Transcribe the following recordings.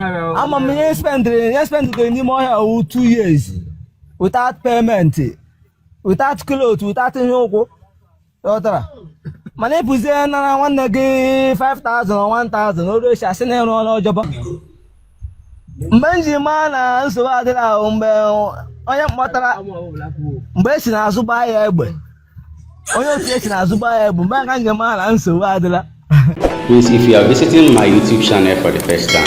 Ama m ihe spendịrị, ihe spendịrị n'ime ọhịa wụ 2 years without payment, without cloth, without ihe ụkwụ, ghọtara? Mana ịpụzie nara nwanne gị 5000 or 1000, o ruo echi, asị na ịrụ ọrụ ọjọbọ. Mgbe m ji maa na nsogbu adịla ahụ, mgbe onye mkpọtara, mgbe esi n'azụ gbaa ya egbe, onye otu esi n'azụ gbaa ya egbe, mgbe aka m ji maa na nsogbu adịla. Please, if you are visiting my YouTube channel for the first time,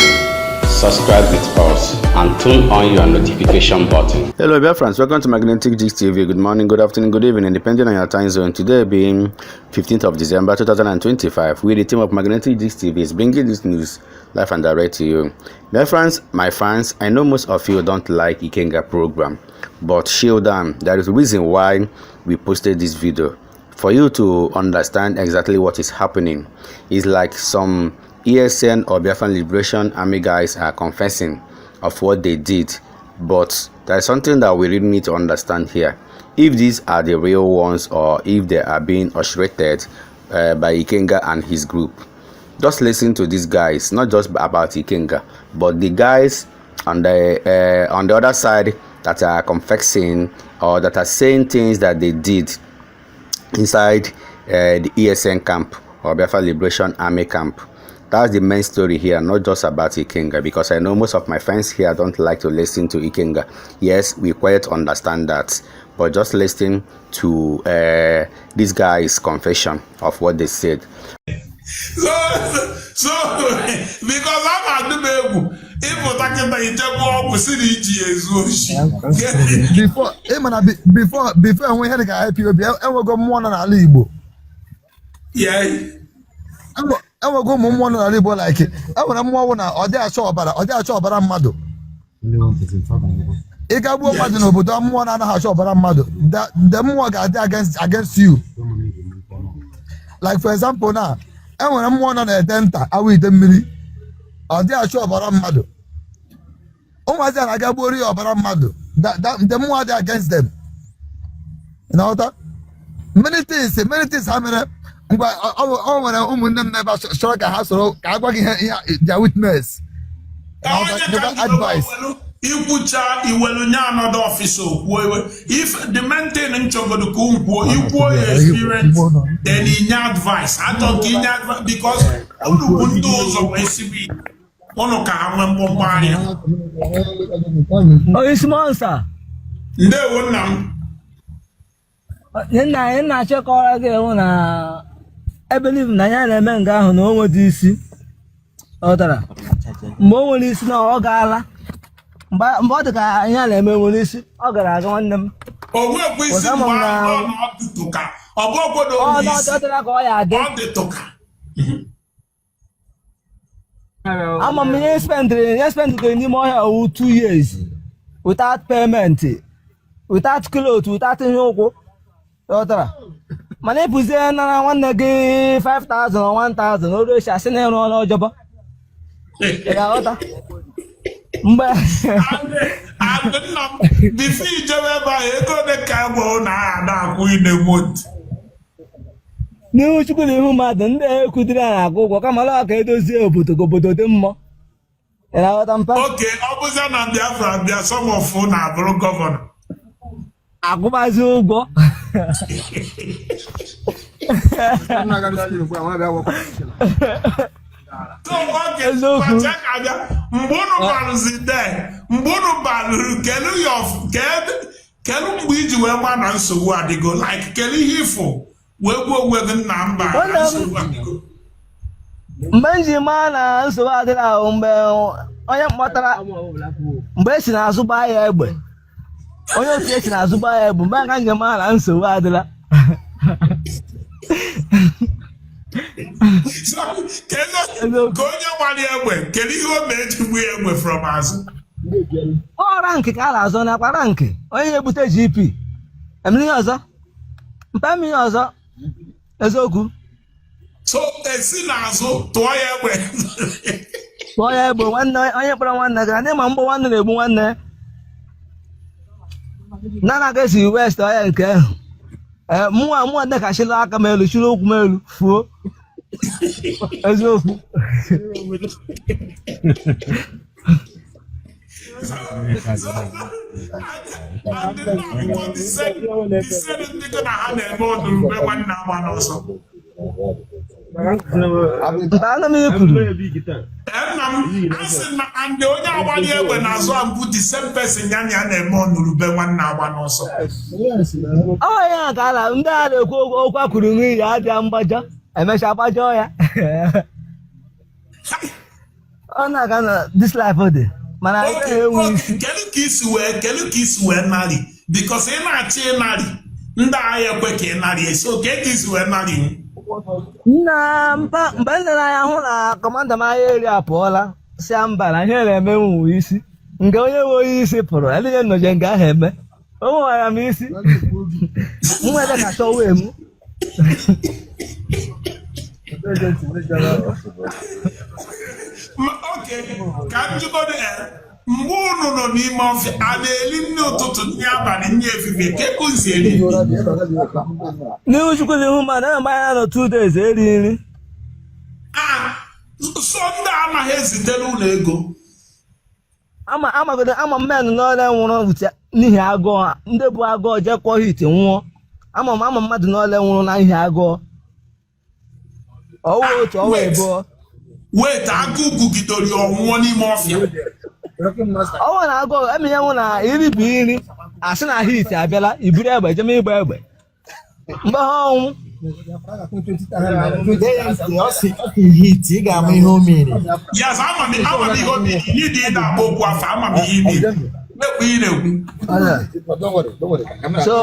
subscribe with us and turn on your notification button. Hello, dear friends. Welcome to Magnetic Gist TV. Good morning, good afternoon, good evening, depending on your time zone. Today being 15th of December 2025, we, the team of Magnetic Gist TV, is bringing this news live and direct to you. Dear friends, my fans, I know most of you don't like Ikenga program, but shield down. There is a reason why we posted this video for you to understand exactly what is happening. It's like some ESN or Biafran Liberation Army guys are confessing of what they did, but there's something that we really need to understand here. If these are the real ones or if they are being orchestrated by Ikenga and his group. Just listen to these guys, not just about Ikenga, but the guys on the other side that are confessing or that are saying things that they did inside the ESN camp or Biafra Liberation Army camp. That's the main story here, not just about Ikenga, because I know most of my friends here don't like to listen to Ikenga. Yes, we quite understand that, but just listen to this guy's confession of what they said. So because a na-adị m egwu ịpụta kịta ijegbu ọgwụ si na iji ya ezu oshi. Before, ị ma na before enwe ihe dịka IPOB, enwego mmụọ nọ n'ala Igbo. Enwego ụmụ mmụọ nọ n'ala Igbo, like enwere mmụọ wụ na ọ dị achọ ọbara, ọ dị achọ ọbara mmadụ. Ị ga gbuo mmadụ n'obodo, mmụọ na-anaghị achọ ọbara mmadụ, the mmụọ ga-adị against you. Like for example na enwere mmụọ nọ na-ede nta awụ ide mmiri, ọ dị achọ ọbara mmadụ. Ụmụazị a na-aga gbuoro ya ọbara mmadụ, the mmụọ dị against them. Ị na-aghọta? Many things, many things ha mere. Ngwa, ọ nwere ụmụnne m n'ebe a chọrọ ka ha soro ka a gwa gị ihe their witness. Ka onye ka Nyekwa advice. Ikwucha iwelu nye another officer okwuo iwe. If the main thing nchọgodo ka m kwuo, ikwuo ya experience, then inye advice. Achọ ka inye advice because unu bụ ndị ụzọ wee sibi unu ka ha nwee mkpọmkpọ anya. Onye isi monster. Ndewo, nna m. Nna anyị na-achịkọrọ gị hụ na ebelieve na ya na-eme nga ahụ na o nwedị isi, ghọtara? Mgbe o nwere isi na ọ gaala, mgbe ọ dị ka ihe a na-eme nwere isi, ọ gara aga, nwanne m. O nwekwa isi. Ọzọ mgbe ama m ahụ na- ọ na ọ dịtụka ọ bụ obodo ọ onwe na isi. ọ dịla ka ọ ya adị. Ọ dịtụka. Ama m ihe spendịrị, ihe spendịrị n'ime ọhịa wụ 2 years without payment, without cloth, without ihe ụkwụ, ghọtara? Mana ịpụzie nara nwanne gị 5000 or 1000, o ruo echi, asị na ịrụ ọrụ ọjọbọ. Ị ga-aghọta mgbe And nna m, before ijebe ebe ahụ, ego ole ka agwa na aha na-akwụ ine month? N'ihu Chukwu na ihu mmadụ, ndị ekwudiri a na-akwụ ụgwọ, kama ọ ka edozie obodo ka obodo dị mma. Ị na-aghọta, mpa? Oke ọ bụzia na Biafra bịa, some of na-abụrụ governor. Akwụbazi ụgwọ. So oge Eziokwu. gbacha ka abịa mgbe unu balụzi de, mgbe unu balụrụ kelu kelu, mgbe iji wee gba na nsogbu adịgo, like kelu ihe ifo wee gbuo onwe gị nna mba na nsogbu adịgo. Mgbe m ji maa na nsogbu adịla ahụ, mgbe onye mkpọtara, mgbe esi n'azụ gbaa ya egbe, onye otu esi n'azụ gbaa ya egbe, mgbe aka m ji maa na nsogbu adịla. So, kedu ka onye gbara ya egbe, kedu ihe o mee eji gbuo ya egbe from azụ? Ọ rank ka a na-azọ n'akpa rank, onye na-ebute GP emere ihe ọzọ, mpa m ihe ọzọ, eziokwu. So esi n'azụ tụọ ya egbe. Tụọ ya egbe, nwanne, onye kpọrọ nwanne gị, ndị ma mgbọ nwanne na-egbu nwanne na na esi west ọya nke ahụ. Ee, mụnwa dị ka chịrị aka m elu, chịrị ụkwụ m elu fuo, eziokwu. And na-abụkwa the same ndị gị na ha na-eme ọnụrụbe nwanne agbana ọsọ. Mba, anụ m ikwuru. Ee, nna m, a sị na and onye agbali egbe n'azụ a mbụ, the same person ya na ya na-eme ọnụrụbe nwanne agbana ọsọ. Ọ ya ka a na ndị a na-ekwu okwu akwuru n'iyi adịa mgbajọ, emechaa gbajọọ ya. Ọ na-aga na this life dị mana anyị Okay, enwe okay. isi. Kedu ka isi wee nari? Because ị na-achọ ịnarị, ndị agha ekwe ka ị narị, so ka isi wee narị? Nna, mpa, mgbe m lere anya hụ na commander m agha eri apụọla, si ya mba, na ihe na-eme m nwe isi nke onye nwe onye isi pụrụ adịghị nnọje nga ahụ eme o nwewara m isi m nwere ka chọwa emu. Okay, ka m jụgodo ya, mgbe unu nọ n'ime ọfịa, a na-eri nri ụtụtụ, nri abalị, nri efifie? Ka eke si eri nri? N'ihu Chukwu, n'ihu mmadụ, enwe mgbe anyị nọ 2 days eri nri. Ah, so ndị a anaghị ezitere ụlọ ego? Ama amagodo ama mmenụ n'ọrịa nwụrụ n'ihi agụụ, ndị bụ agụụ jekwa hit nwụọ. Ama m ama mmadụ n'ọrịa nwụrụ na n'ihi agụụ, ọwụ otu ọwa Wait. ebụọ. Wait, agụụ gụgidoro ya ọnwụọ n'ime ọfịa? Ọwụ na agụụ eme ya nwụ na iri bụ nri, asị na heat abịala, iburu egbe jem ịgba egbe mgbe ha ọnwụ. Ọ sị heat, ị ga-ama ihe o mere. Yes, ama m ihe obi n'ịdị ịda agba okwu afọ. Ama m ihe ime na-ekwu, ihe na-ekwu. So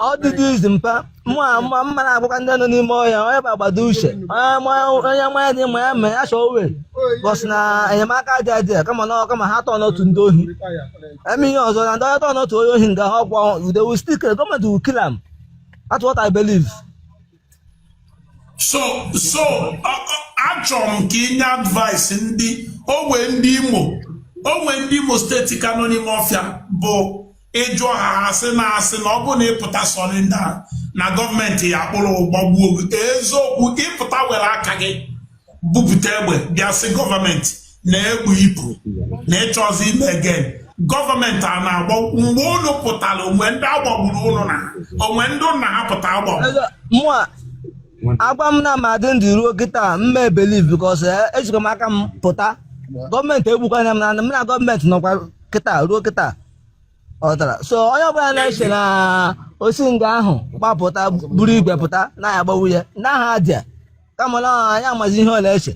ọ dịdị izu mpa mma mma mma na-agwakwa ndị nọ n'ime ọhịa, onye bụ agbado uche, onye mmanya dị mma ya mee ya chọọ owe bọs na enyemaka dị adị, kama na kama ha tọọ n'otu ndị ohi eme ihe ọzọ na ndị ọhịa tọọ n'otu onye ohi nga ha ọkwa, they will still kill, gọọmenti will kill am. That's what I believe. So achọrọ m ka inye advice ndị onwe ndị Imo steeti ka nọ n'ime ọfịa, bụ ịjụọ ha, ha sị na asị na ọ bụrụ na ịpụta surrender na gọọmenti ya akpụrụ gbagbuo gị. Eziokwu, ịpụta were aka gị bupụta egbe bịa sị gọọmenti na egbe ipu na ịchọzi ime again, gọọmenti a na-agba? Mgbe unu pụtara, onwe ndị agbagburu unu na onwe ndị nna ha pụta agbagburu? Mụa agwa m na ma dị ndụ ruo kịta mme believe, because ejikwa m aka m pụta, gọọmenti egbukwana m na m na gọọmenti nọkwa kịta ruo kịta ọ dara. So onye ọbụla na-eche na osi nga ahụ gbapụta buru igwe pụta na ya agbawu ya na ha dị kama na anyị amazi ihe ọ na-eche.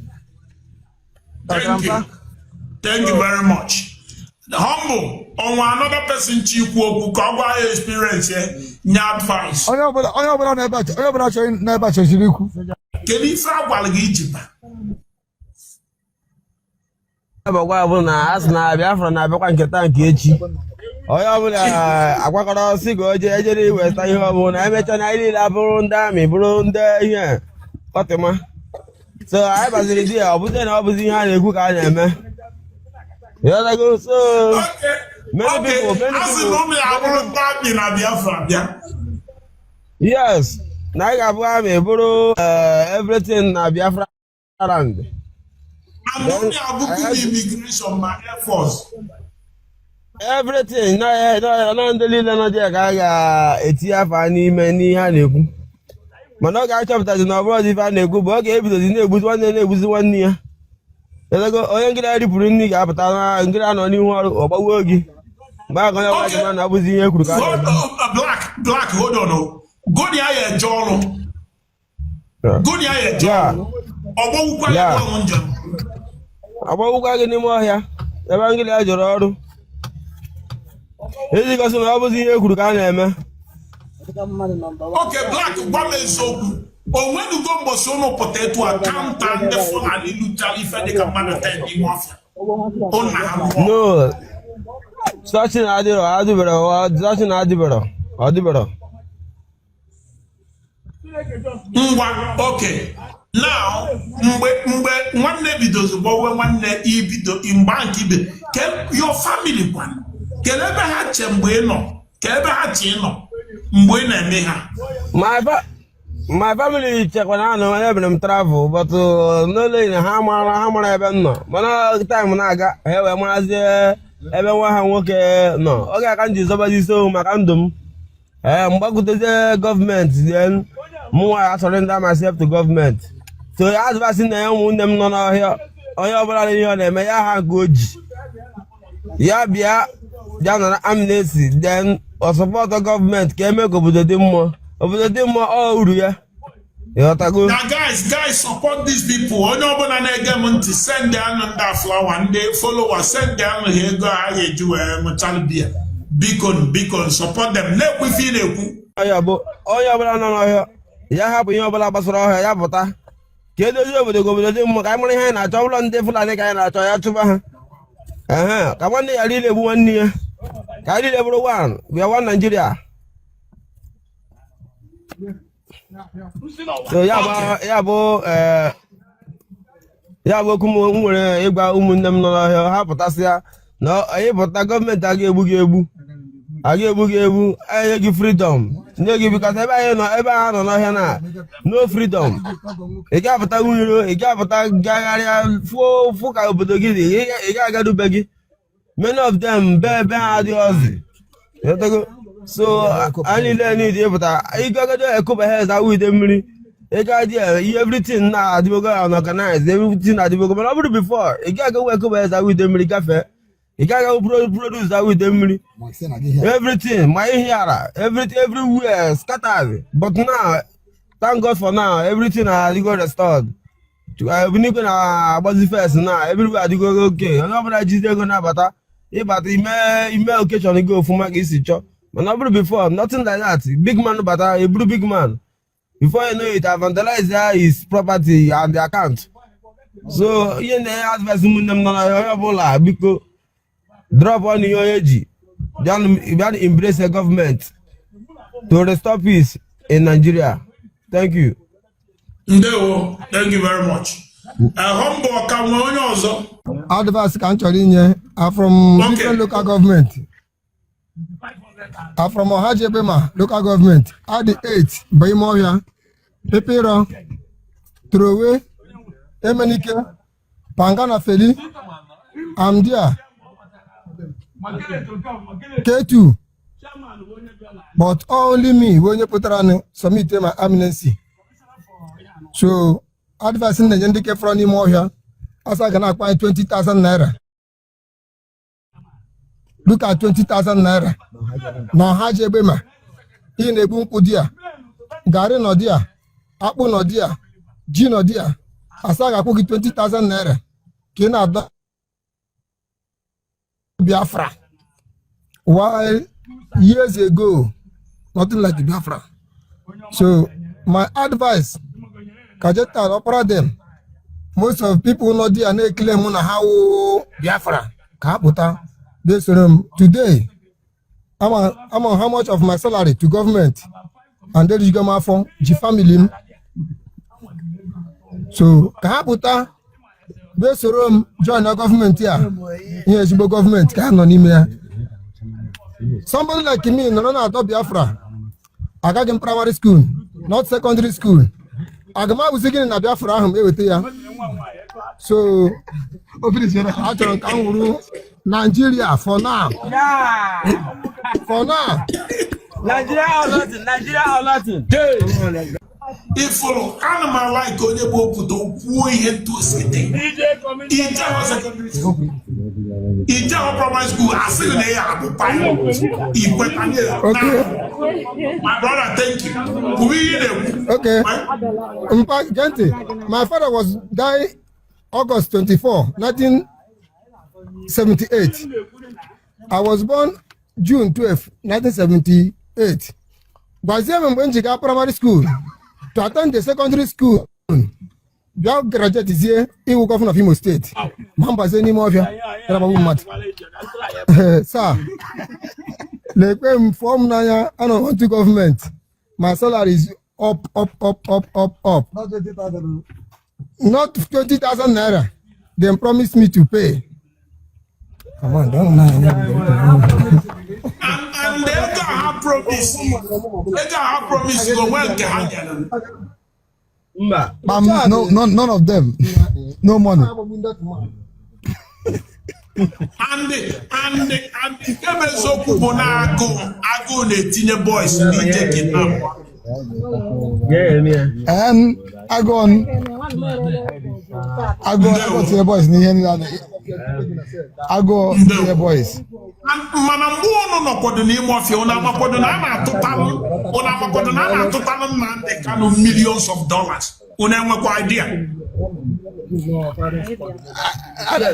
Thank you. Thank you very much. Humble, onwe another person chi ikwu okwu ka ọ gwa ya experience ya, nye advice. Onye ọbụla n'ebe a, onye ọbụla chọrọ n'ebe a chọziri ikwu. Kedu ife a gwara gị iji ba? Ebekwa bụ na a sị na Biafra na-abịakwa nke taa nke echi, onye ọbụla agbakọrọ sị ka o jee ejere iweta ihe ọbụla, emechaa na anyị niile abụrụ ndị amị, bụrụ ndị ihe kọtịma. So anyị baziri di ya, ọ bụzie na ọ bụzi ihe a na-ekwu ka a na-eme. Ịghọtago? So many people, many A sị na people ụmụ ya abụrụ ndị amị na Biafra bịa. Yes, na anyị ga-abụ amị, bụrụ everything na Biafra land. And ụmụ ya abụkwu immigration ma air force. Everything na ndị niile nọ dị ya ka a ga-etinye afa n'ime n'ihe a na-ekwu, mana ọ ga-achọpụtazi na ọ bụrụ ife a na-ekwu bụ ọ ga-ebidozi na-egbuzi nwanne, na-egbuzi nwanne ya. Elego onye nkịta ripụrụ nri ga-apụta na nkịta nọ n'ihu ọrụ, ọ gbagbuo gị. Mgbe ahụ onye ọbụla ji mara na ọ bụzi ihe e kwuru ka a Hold na-eme. on, Black, Black, hold on. Oh. Gụnị ya eje ọrụ. Gụnị ya eje ọrụ. Ọgbọwukwa ya ọrụ njem. Agbawụkwa gị n'ime ọhịa ebe nkịta ya jụrụ ọrụ iji gosi na ọ bụzi ihe e kwuru ka a na-eme. Okay, Black, gwa m eziokwu. O nwenugo mbọsị ụnụ pụta etu a counter ndị Fulani luchara ife dịka mmadụ 10 n'ime ọfịa? Ụnụ na ha lụọ? No, such adịrọ, adịbero, such adịbero, ọ dịbero. Ngwa, okay. Now, mgbe nwanne bidozi gbawe nwanne, ibido mgba nke ibe, ke your family kwan? Kedu ebe ha che mgbe ị nọ? Ka ebe ha che ị nọ mgbe ị na-eme ha? My family chekwa na anọ mana ebere m travel, but n'ole na ha mara ebe m nọ, mana time na-aga, ha wee marazie. Ebe nwa ha nwoke nọ oge aka m ji zọbazi isi owu maka ndụ m. Ee, mgbakwutezie gọọmenti, then mụnwa ya surrender myself to gọọmenti. So advice na ya, ụmụnne m nọ n'ọhịa, onye ọbụla na ihe ọ na-eme ya ha nke o ji ya bịa bịa nara amnesty, then ọ support gọọmenti ka eme ka obodo dị mma, obodo dị mma, ọ uru ya, ịghọtago? Na guys, guys, support these people. Onye ọbụla na-ege m ntị, send anụ ndị a flower, ndị follower, send anụ ha ego ha ga-eji wee ṅụchalụ biya. Biko, biko, support them. Na-ekwu ife ị na-ekwu. Onye bụ onye ọbụla nọ n'ọhịa, ya hapụ ihe ọbụla gbasara ọhịa, ya pụta ka edozie obodo, ka obodo dị mma, ka anyị mara ihe anyị na-achọ. Ọbụla ndị Fulani ka anyị na-achọ, ya chụba ha. Ehe, ka nwanne ya niile egbu nwanne ya, ka anyị niile bụrụ one. We are one Nigeria. So ya bụ okwu m nwere ịgwa ụmụnne m nọ n'ọhịa. Ha pụtasịa na anyị pụta, gọọmenti aga egbu gị egbu, aga egbu gị egbu, enye gị freedom, nye gị, because ebe anyị nọ, ebe ha nọ n'ọhịa na no freedom. Ị ga-apụta nwiro, ị ga-apụta gagharịa fụ fụ ka obodo gị dị, ị ga-agadube gị. Many of them be ebe ha adịghị ọzị. Ịghọtago? So anyị niile need ịpụta. Ịgagodo Eko Bayelsa, awụ ide mmiri, ị ga dị ihe, everything na-adịbogo unorganized, everything na-adịbogo. Mana ọ bụrụ before, ị ga-agawa Eko Bayelsa, awụ ide mmiri gafee, ị gaghị produce awụ ide mmiri, everything ma ihe ara, everything everywhere scattered. But now, thank God for now, everything adịgo restored. Ebunigwe na-agbazi first na everywhere adịgo okay. Onye ọbụla jide ego na-abata, ịbata ime occasion gị ofụma ka isi chọọ. Mana ọ bụrụ before, nothing like that. Big man bata, eburu big man, before you know it, I vandalize his property and the account. So ihe na advice ụmụnne m nọ na onye ọbụla, biko, drop on ihe onye ji bịa embrace the government to restore peace in Nigeria. Thank you. Ndewo, thank you very much. Humble ka nwee onye ọzọ. Advice ka m chọrọ inye from different local government. From Ohaji Egbema local government, adị 8 bụ ime ọhịa: Pepero, Trowe, Emenike, Pangana, Feli, Amdia, K2. But only me bụ onye pụtara nụ submit my amnesty. So advice m na-enye ndị kefọrọ n'ime ọhịa, asa ga na-akpa anyị 20,000 naira. Look at 20,000 naira na Ohaji Egbema. Ị na-egbu nkwụ di ya, garị nọ di ya, akpụ nọ di ya, ji nọ di ya, asa ga-akwụ gị 20,000 naira ka ị na-adọ Biafra, while years ago nothing like Biafra. So my advice, Kajeta ọkpara them, most of people nọ there na-ekele mụ na ha wụ Biafra, ka ha pụta bịa soro m. Today ama how much of my salary to government and erijigo m afọ ji family m. So ka ha pụta bịa soro m join na gọọmenti a, ihe ezigbo gọọmenti ka ha nọ n'ime ya. Somebody like me nọrọ na-adọ Biafra, agaghị m primary school, not secondary school. Aga m abụzi gịnị na Biafra ahụ m eweta ya? So achọrọ m ka m wuru Nigeria for now, for now. Nigeria or nothing. Nigeria or nothing. Ifụrụ, ana m ala ka onye bụ okwuto kwuo ihe ntu o si dị. Ije ahụ secondary school, ije ahụ primary school, asịghị na ya abụ pilot, ikweta. My brother, thank you. Kwuo ihe ị na-ekwu. Okay. Mpa, gee ntị. My father was died August 24, 1978. I was born June 12, 1978. Gwazie m mgbe m ji gaa primary school to attend the secondary school, bịa graduate zie iwu governor of Imo State, ma mbazie n'ime ọfịa bịara gbagbu mmadụ. Sir, lekwe m, fụọ m n'anya. Anọ m onto gọọmenti, my salary is up, up, up, up, up, up. Not 20,000 naira they promised me to pay. Come on, don't lie. And ego a ha promise go nwee nke ha nyere. Mba. No, no, none of them. No money. And And nke bụ eziokwu bụ na agụụ na-etinye boys n'ije kidnap. Agụụ agụụ agụụ tinye boys n'ihe niile agụụ tinye boys. Mana mgbe ụnụ nọkwado n'ime ọfịa, ụnụ amakwado na a na-atụtalụ, ụnụ amakwado na a na-atụtalụ Nnamdi Kanu millions of dollars? Ụnụ enwekwa idea?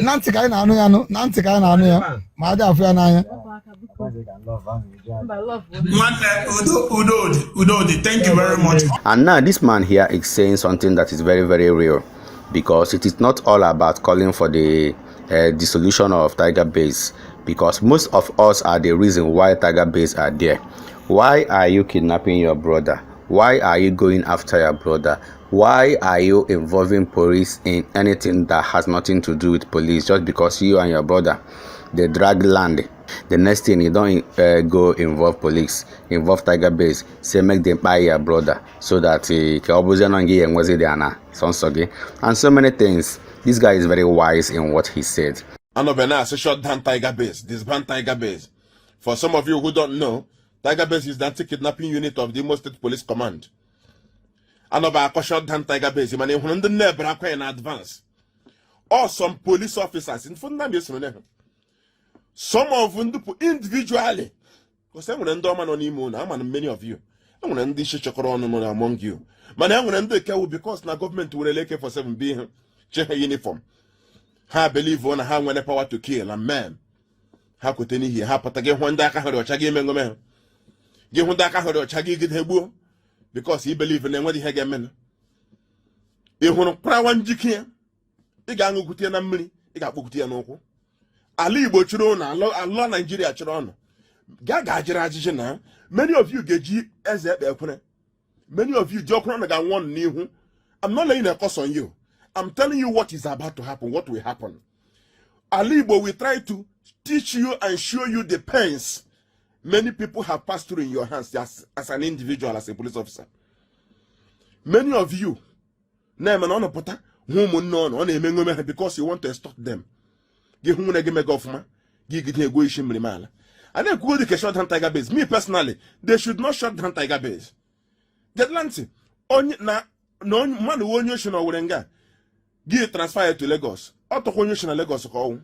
Na ntị ka anyị na-anụ ya nụ, na ntị ka anyị na-anụ ya, ma adị afụ ya n'anya. Nwanne, udo, udo dị, udo dị. Thank you very much. And now this man here is saying something that is very, very real, because it is not all about calling for the dissolution of Tiger Base, because most of us are the reason why Tiger Base are there. Why are you kidnapping your brother? Why are you going after your brother? Why are you involving police in anything that has nothing to do with police, just because you and your brother they drag land? The next thing, you don't go involve police, involve Tiger Base, say make them buy your brother so that ka ọ bụzie na gị enwezi dị ana sọnsọ gị and so many things. This guy is very wise in what he said. Anobena shut down Tiger Base, disband Tiger Base. For some of you who don't know, Tiger Base is the anti-kidnapping unit of the Imo State Police Command. Anoba akọ shut down Tiger Base, mana ịhụrụ ndị nne-ebere akwa in advance. Or some police officers, in fact, some of ndị individually, because e nwere ndị ọma nọ n'ime ụlọ, ama na many of you, e nwere ndị isi chọkọrọ ọnụ nọ among you, mana e nwere ndị ekewu because na gọọmenti were AK47 bi ha che ha uniform, ha believe na ha nwere power to kill and men ha kwete n'ihi ha pụta gị hụ ndị aka ha dị ọcha, gị eme ngome ha, gị hụ ndị aka ha dị ọcha, gị gide gbuo, because i believe na enweghị ihe ga-eme. Ị hụrụ kwarawa njike ya, ị ga-aṅụkwute ya na mmiri, ị ga-akpọkwute ya n'ụkwụ. Ala Igbo chịrị ụnụ, ala Naijiria chịrị ọnụ, gaa ga-ajịrị ajịjị na many of you ga-eji eze ekpe ekwere, many of you ji ọkwụrụ na ga-anwụ ọnụ n'ihu. I'm not laying a curse on you. I'm telling you what is about to happen, what will happen. Ala Igbo will try to teach you and show you the pains many people have passed through in your hands as an individual, as a police officer. Many of you na-eme na ọ nọpụta hụ ụmụnne ọnụ, ọ na-eme ṅome ha because you want to extort them. Gị hụ nwunye gị mega ọfụma, gị gide ego isi mmiri ala. A na-ekwugo dị ka shut down Tiger Base. Me personally, they should not shut down Tiger Base. Gedla ntị, onye na onye mmadụ nwe onye oshi na Owerri nga gị transfer ya to Lagos, ọ tọkwa onye oshi na Lagos ka ọnwụ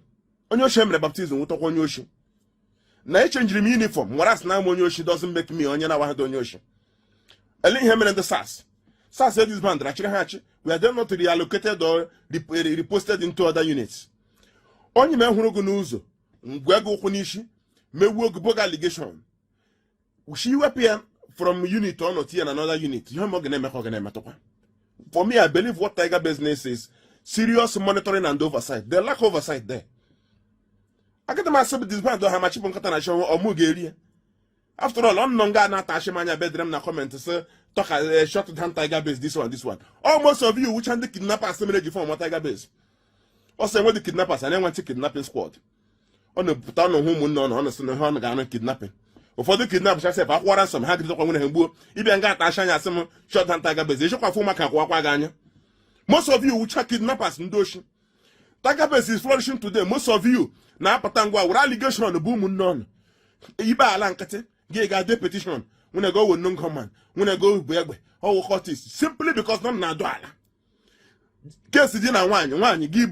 onye oshi emere baptism nwụtọkwa onye oshi. Na echenjiri m uniform nwere asị na ama onye oshi doesn't make me onye na-awaghị onye oshi. Ele ihe mere ndị SARS, SARS disband achịrị ha achị, we are then not reallocated or reposted into other units. Onye ma hụrụ gị n'ụzọ ngwe gị ụkwụ n'isi, megbuo gị, boga allegation, shi wepụ ya from unit ọ nọ tinye na another unit, ihe ọ ga na-eme ka ọ ga na-emetụkwa. For me, I believe what Tiger Base is serious monitoring and oversight. They lack oversight there. Agadi m asị disband ha ma chịpụ nkata na chọnwụ ọmụ ga-eri ya. After all, ọ nọ nga na-ata achị m anya bedere m na comment sị talk shut down Tiger Base, this one, this one. Almost of you wucha ndị kidnappers mere ji form Tiger Base. Ọ sị enwe dị kidnappers a na-enwe ntị kidnapping squad. Ọ na-epụta ọnụ hụ ụmụnne ọ na sị na ihe ọ ga-anụ kidnapping. Ụfọdụ kidnap chasef akwụkwara nsọ m ha gidekwa nwere ha gbuo ịbịa nga ata achị anya asị m shut down Tiger Base, ịchọkwa afụ maka akwụkwakwa gị anya. Most of you wucha kidnappers, ndị oshi. Tiger Base is flourishing today. Most of you na-apụta ngwa were allegation bụ ụmụnne ọnụ ibe ala nkịtị gị ga-ade petition nwunye go unknown gunman, nwunye go bụ egbe ọwụ cultist, simply because nọ na-adụ ala kesi di na nwaanyị, nwaanyị gị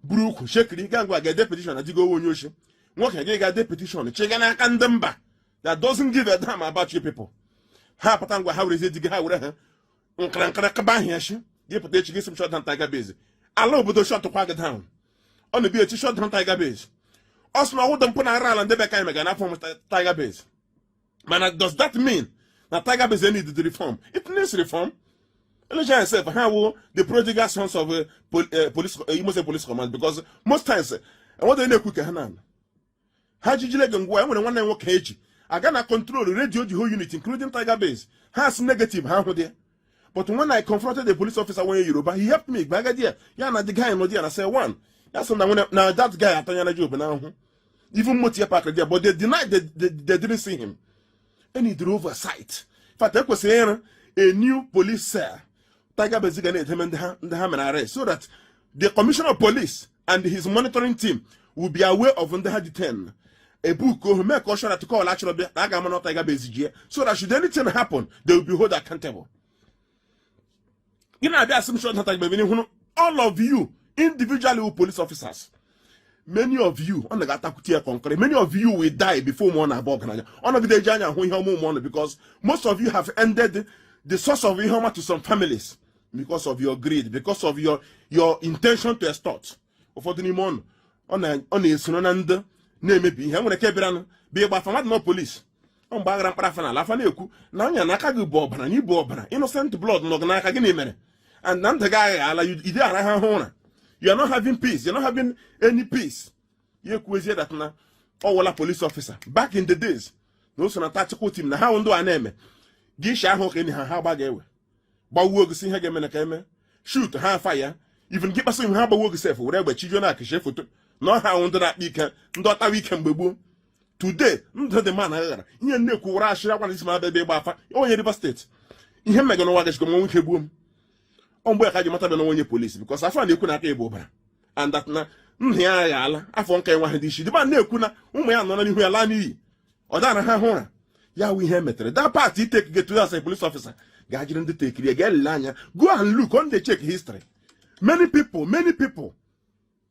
buru ukwu shekiri gaa ngwa ga-ede petition na digo onye oshi, nwoke gị ga-ede petition chiga n'aka ndị mba that doesn't give a damn about you people. Ha pụta ngwa ha werezie di gị, ha were ha nkara nkara kaba ahịa shi gị pụta echi gị sị m shut down Tiger Base. Ala obodo shut kwa gị down. Ọ na-ebi echi shut down Tiger Base. Ọ sị na ọwụdọ mpụ na ara ala ndị be ka anyị mega n'afọ m Tiger Base. Mana does that mean na Tiger Base need the reform? It needs reform. Election itself ha wụ the prodigal sons of police, Imo State Police Command, because most times enwede na-ekwu ka ha na ha jijile gị ngwa. Enwere nwanne nwoke eji aga na control radio the whole unit, including Tiger Base. Ha si negative ha hụ dị. But when I confronted the police officer onye Yoruba, he helped me gbaga there ya na the guy nọ there na say one ya sị na nwere na that guy atanyana Job na ahụhụ, even motor ya park there, but they denied they didn't see him. Any oversight. In fact, ekwesịrị ịrụ a new police cell Tiger Base ga na-edeme ndị ha mere arrest so that the commissioner of police and his monitoring team Will be aware of ndị ha detain ebuku ohu mee ka ọ shọrọ atụkọ ọla achọrọ bịa na a ga-ama na Tiger Base ji ya, so that should anything happen, they will be held accountable. Gị na-abịa asị m shut down Tiger Base hụrụ all of you individually wụ police officers, many of you ọ na-ga-atakwute ya kọnkịrị. Many of you will die before ụmụ ọ na-abụ ọgaranya ọ nọgide eji anya ahụ ihe ọma ụmụ ọnụ, because most of you have ended the source of ihe ọma to some families because of your greed, because of your intention to extort. Ụfọdụ n'ime ọnụ ọ na-esoro na ndị na-emebi ihe nwere ike bịaranụ bịa ịgba afa mmadụ nọ polisi ọ mgbe aghara mkpara afa n'ala afa na-ekwu na anya n'aka gị bụ ọbara na ibu ọbara innocent blood nọ gị n'aka. Gịnị mere and na ndụ gị aghaghị ala ide ara ha hụ ụra? You are not having peace, you are not having any peace. Ya ekwuezie that na ọ wụla police officer back in the days, na o so na tactical team na ha wụ ndụ a na-eme gị ishi ahụ ka enyi ha ha gba ga-ewe gbawuo gị si ihe ga-eme na ka eme shoot ha afa ya even gị kpaso ha gbawuo gị sef were egbe chijuo na akịchie foto na ọha ahụ ndị na-akpa ike ndị ọtawa ike mgbe gboo. Today ndụ dị mma na aghara ihe na-ekwu were ashịrị akwa na isi ma abịa ebe ịgba afa onye Rivers State ihe mmega n'ụwa gachikọ nwa nwoke gbuo m ọ mgbe ya ka ji mata bịa na onye polisi, because afọ a na-ekwu na aka ịbụ ụbara and that na ndụ ya aghala afọ nka enwe ha dị isi dịba na-ekwu na ụmụ ya nọ n'ihu ya laa n'iyi ọ dara ha hụ ụra ya wụ ihe metere that part i take get to as a police officer ga-ajiri ndị tekiri ga-elele anya. Go and look on the check history. Many people, many people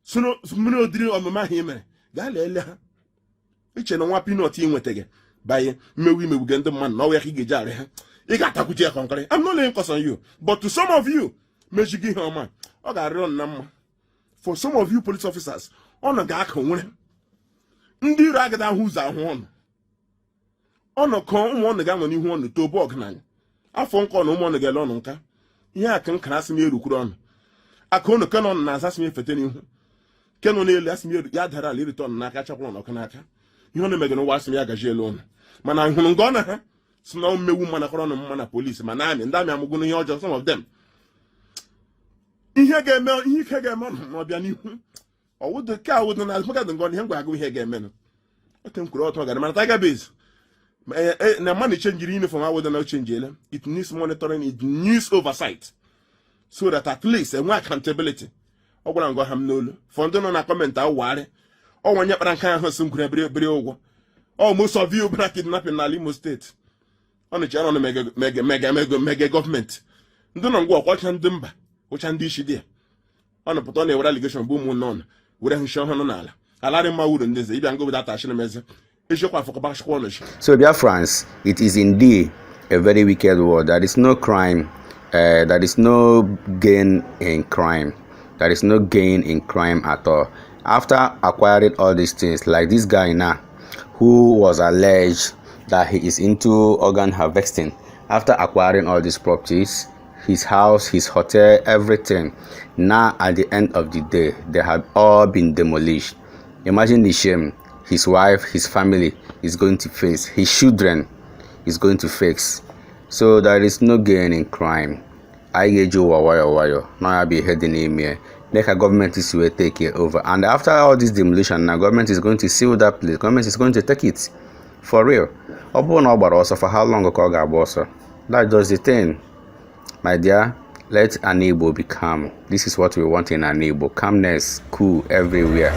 soro mmiri odiri ọmụma ahụ i mere gaa lele ha iche na nwa peanut ị nweta gị banye mmewu imegbuge ndị mmadụ na ọwa ya ka ị ga-eji arị ha ị ga-atakwute ya kọnkịrị. I'm not laying curse on you, but to some of you mejigo ihe ọma ọ ga-arịrị na mma. For some of you police officers, ọ nọ ga-aka nwere ndị iro agada ahụ ụzọ ahụ ọnụ ọnọkọ ụmụ ọnụ ga-anọ n'ihu ọnụ tobe ọgaranya afọ nkọ na ụmụ ọnụ ga-ele ọnụ nka ihe akụ nkara asị m erukwuru ọnụ akụ ụnụ kenọ na-aza asị m efete n'ihu kenọ n'elu asị m ya dara ala irite ọnụ n'aka chakwara ọnụ ọkụ n'aka ihe ọnụ megara ụwa asị m ya gaji elu ọnụ mana hụrụ nga ọ na ha si na mmewu mma nakọrọ ọnụ mma na polisi ma na amị ndị amị amụgụ ihe ọjọọ, some of them ihe ga-eme ihe ike ga-eme ọnụ n'ọbịa n'ihu ọwụdụ ke awụdụ na azụmaka dị ngọ ihe ngwa agụ ihe ga-emenụ ote m kwuru ọtọ gara mana Tiger Base na mmadụ changeri uniform awụdụ na ochenjiele. It needs monitoring, it needs oversight, so that at least enwe accountability. Ọ gwara ngọ ha m n'olu fọ ndị nọ na comment awụgharị ọnwa onye kpara nke ahụ si m kwuru ebere ebere ụgwọ ọ most of you bịara kidnapping n'ala Imo State ọ nọchi anọ mege mege mege mege mege gọọmenti ndị nọ ngwa ọkwa ọcha ndị mba ụcha ndị isi dị ya ọ nọpụta ọ na-ewere allegation bụ ụmụnne ọnụ were hụchi ọhụrụ n'ala alarị mma uru ndị nze ịbịa ngo obodo atachiri m eze eziokwu afọkọbachikwa ọnọchi. So, Biafrans, it is indeed a very wicked world. There is no crime, there is no gain in crime. There is no gain in crime at all. After acquiring all these things, like this guy now, who was alleged that he is into organ harvesting, after acquiring all these properties, his house, his hotel, everything, now at the end of the day, they have all been demolished. Imagine the shame his wife, his family is going to face, his children is going to face. So there is no gain in crime. Anyị ga-eji ụwa nwayọọ nwayọọ na ya bụ ihe dị n'ime ya mee ka gọọmenti si wee take it over. And after all this demolition, na gọọmenti is going to seal that place. Gọọmenti is going to take it for real. Ọ bụrụ na ọ gbara ọsọ, for how long ka ọ ga-agba ọsọ? That's just the thing, my dear. Let an Igbo be calm. This is what we want in an Igbo: calmness, cool everywhere.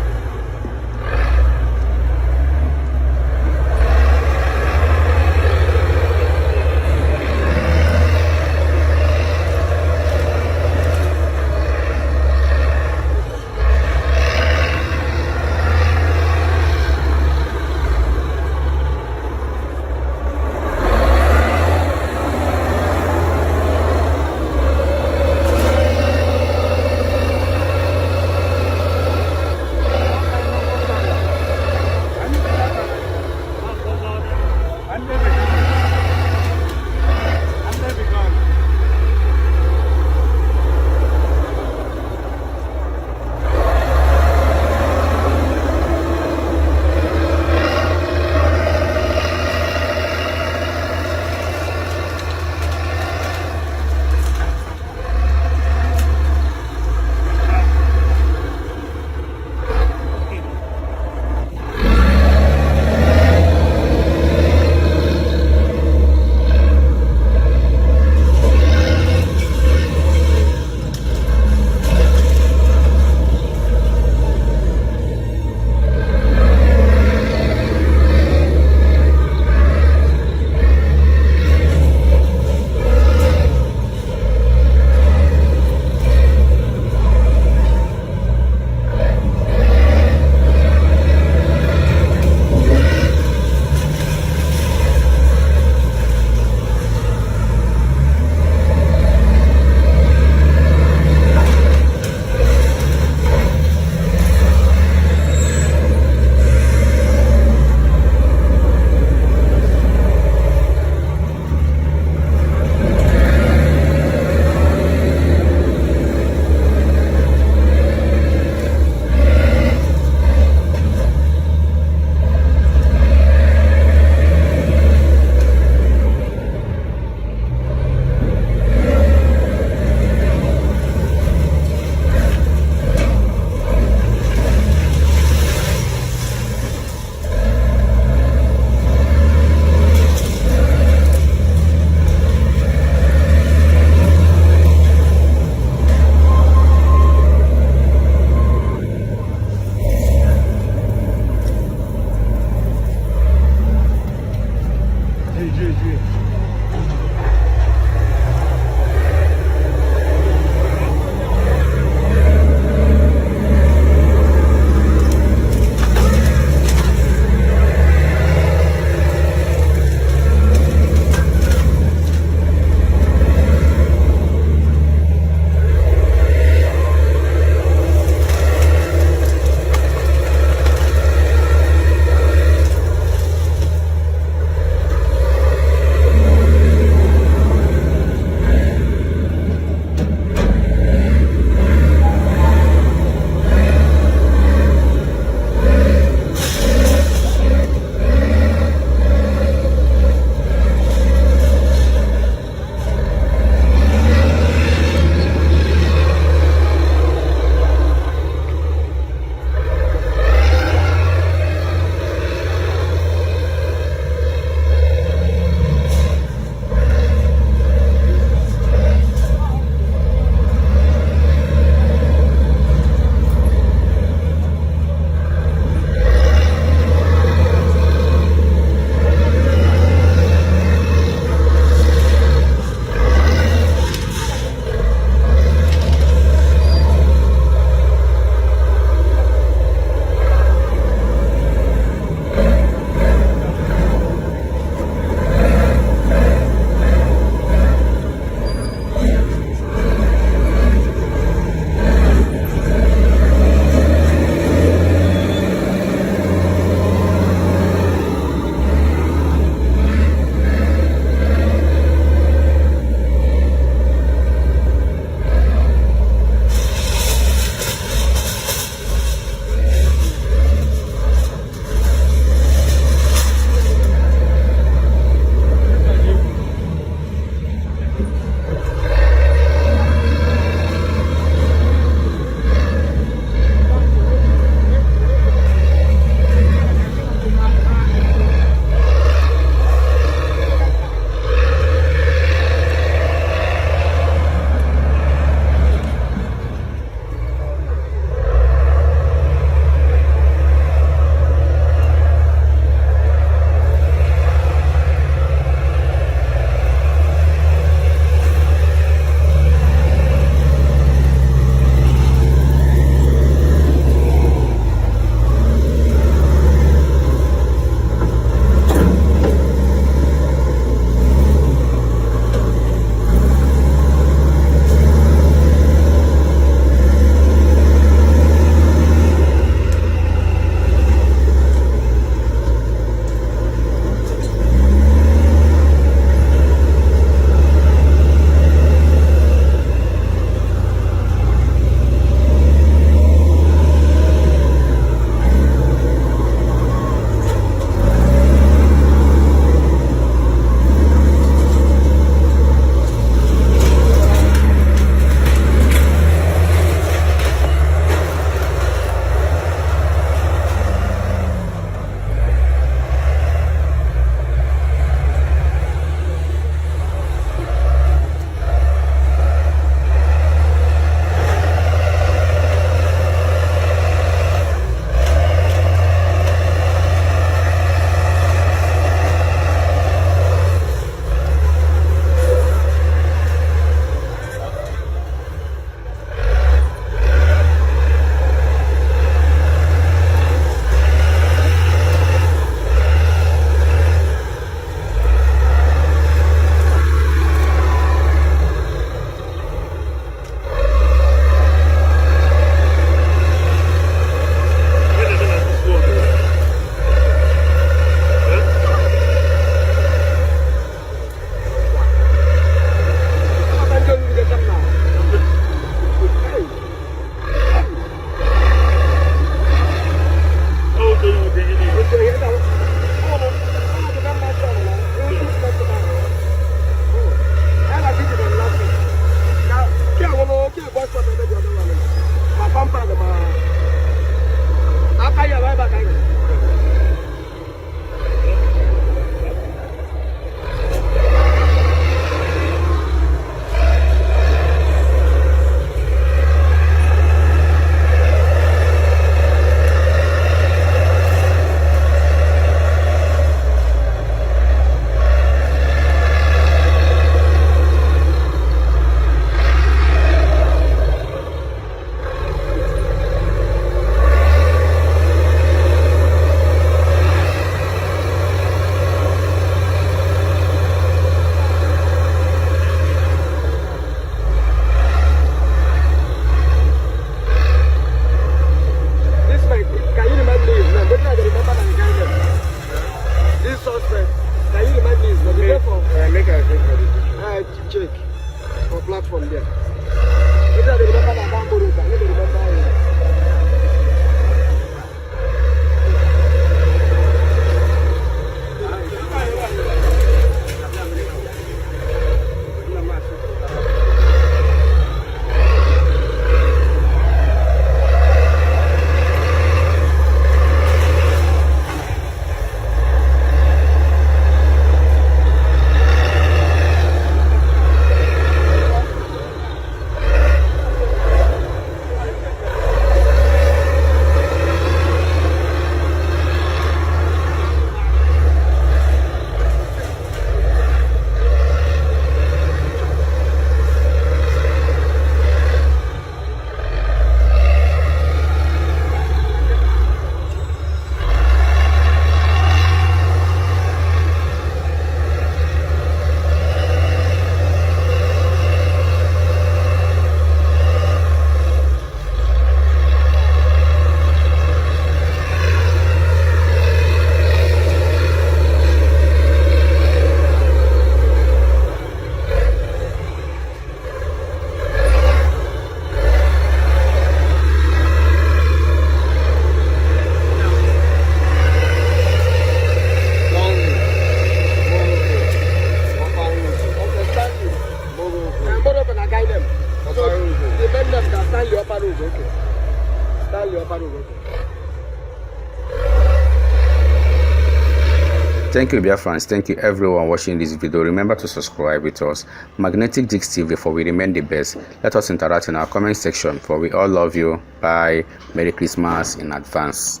Thank you, dear friends. Thank you, everyone watching this video. Remember to subscribe with us, Magnetic Jigs TV, for we remain the best. Let us interact in our comment section, for we all love you. Bye. Merry Christmas in advance.